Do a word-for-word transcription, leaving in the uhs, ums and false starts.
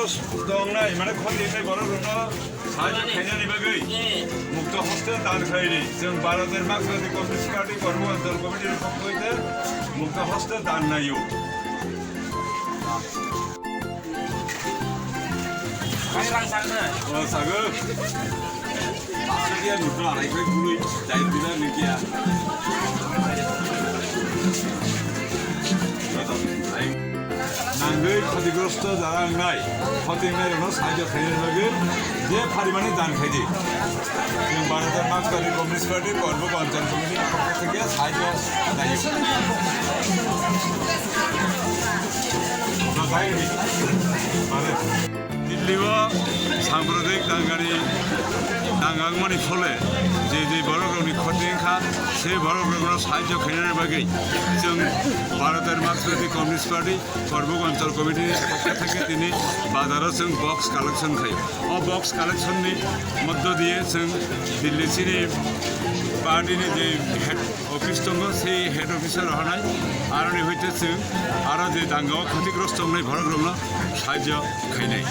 Tongnai, mane khoti wngnai borok rokno sahajyo khainani bagwi mukto hostel dan khaidi. Chwng Bharat Markswadi Communist Party Korbo Anchal Committee ni pokho hoite mukto hostel dan naio. Khairang sakna. O sago. Pasukya nukla arai koi bului dai bila nukya. Nangwi khatigrosto jara wngnai, khoti wngnai rokno sahajyo khainani bagwi je pharimani dan khaidi. Chwng Bharat Markswadi Communist Party Korbo Anchal Committee ni pokho theke sahajyo khainai. Dilli o sampradik dangani danga wngmani phole je je borok rokni khoti wngkha, se borok rokno sahajyo khainani bagwi chwng Bharat Markswadi Communist Party Korbo Anchal Committee ni pokho theke tini bazaro chwng box collection khaio. O box collection ni moddho diye chwng Dilli chini party ni je head office tongo, sei head office o rohornai, aroni hoite chwng aro je danga o khatigrosto wngnai borok rokno sahajyo khainai.